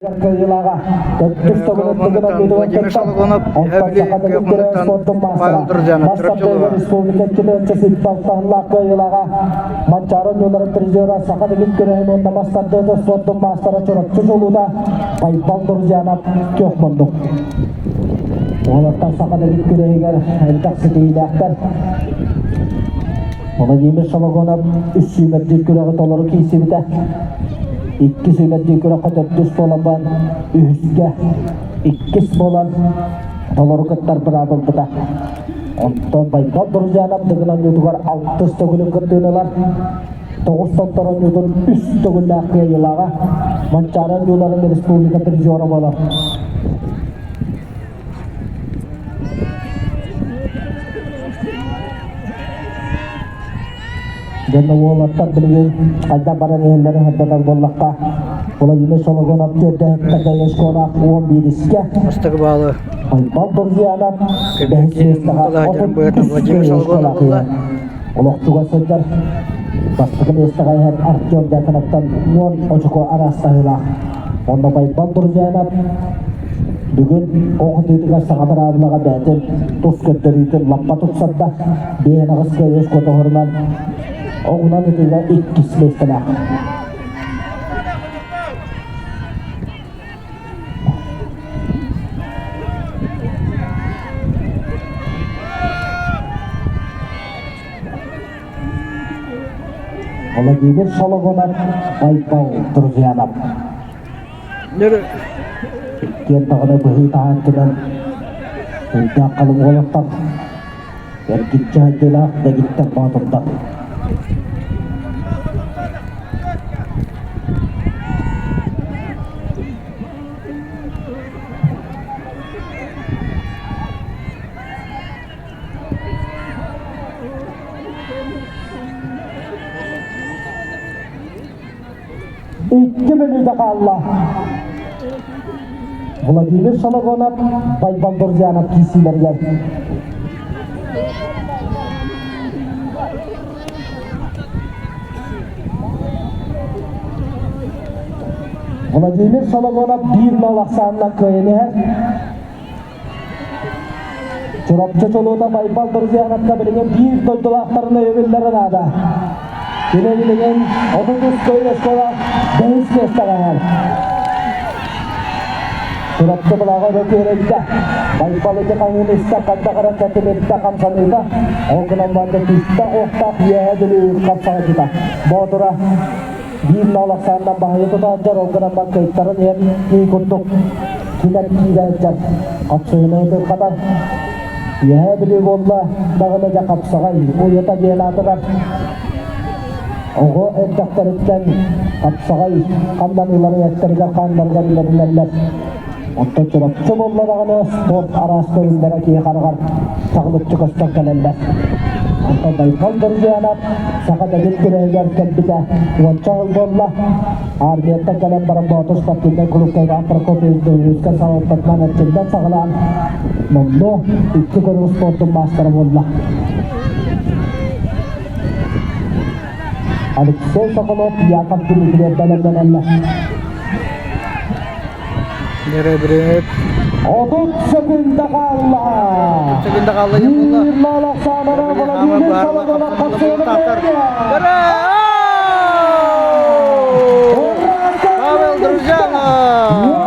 Владимир Шологонов, Эбли Көхмунуттан Павел Друзьянов, Чурапчылыга. Манчаары оонньууларын призера Саха дэгит күрэһин уонна мас тардыыта спордун маастара Чурапчы чулуута Байбал Друзьянов күөх мундук. Уолаттар Саха дэгит күрэһигэр элбэх ситиһиилээхтэр. Владимир Шологонов үс сүүмэрдиир күрэҕи толору киирсибитэ. Икки сүүмэрдиир күрэххэ төрдүс буолан үһүскэ иккис буолан толору кыттар быраабы ылбыта. Онтон Байбал Друзьянов Дыгын оонньуутугар алтыс төгүлүн кыттыыны ылар. Тоҕус томтор оонньуутун үс төгүллээх кыайыылааҕа Манчаары оонньууларын республика призера буолар. Дьонно уолаттар билигин хайдах баран иһэллэрин сырдатар буоллахха, Владимир Сологонов түөрдэһиттэ Гаешколаах уон биирискэ Бастакы баалы Байбал Бурзианов бэһис миэстэҕэ Николай быһыытынан Владимир Сологонов ылла. Олохтуга сылдьар бастакы миэстэҕэ иһэр Артем Дьяконовтан уон очко араастаһыылаах. Онно Байбал Друзьянов бүгүн оҕо тыытыгар саҥа быраабылаҕа бэйэтин тус көрдөрүүтүн лаппа тупсарда. Биэһин аҕыс кыайыы хотоһорунан оҕунан ытыыга иккис миэстэлээх. Владимир Сологонов, Байбал Друзьянов. Иккиэн даҕаны быһыы таһааччынан үрдээх халыҥ уолаттар эргиччи хайдыылаах дэгиттэр боотурдар. Икки мүнүүтэ хаалла. Владимир Сологонов, Байбал Дорзянов киирсиилэригэр. Владимир Сологонов биир нол ахсаанынан кыайан иһэр. Чурапчы чулуута Байбал Друзьяновка билигин биир дойдулаахтарын өйөбүллэрэ наада. Кини билигин 33 көй оскуола бэһис миэстэҕэ иһэр. Чурапчы былааҕа өрө күөрэйдэ. Байбал ити хаһыын истэ хайдах эрэ тэтимирдэ хамсаныыта. Ол гынан барда күүстээх-уохтаах үөһээ Бүлүү хамсаҕайдыта. Боотура биир ноол ахсаанынан баһыйа тутааччар, ол гынан баран кыайтаран иһэн кии курдук кимэн киирэ сылдьар. Хапсыһыны ытырҕатар. Үөһээ Бүлүү буолла даҕаны дьэ хапсаҕай уйата диэн аатырар. Оҕо эрдэхтэриттэн хапсаҕай хамнаныыларын эттэригэр хааннарыгар үлэлэнэллэр. Оттон Чурапчы буолла даҕаны спорт араас көрүҥнэрэ киһи хараҕар чаҕылыччы көстөн кэлэллэр. Онтон Байбал Друзьянов саха дэгит күрэһигэр кэлбитэ уонча сыл буолла. Армияттан кэлэн баран Боотур спортивнай клубка Иван Прокопьевич Дорожевскай салалтатынан эрчиллэн саҕалаан номнуо икки көрүҥ спордун маастара буолла. Алексей Соколов, Яков Дмитриев бэлэмнэнэллэр. Неребринет. 30 секунда хаалла. 30 секунда хаалла диэн буолла. Биир Александра Владимир Соловьев Павел Друзьянов!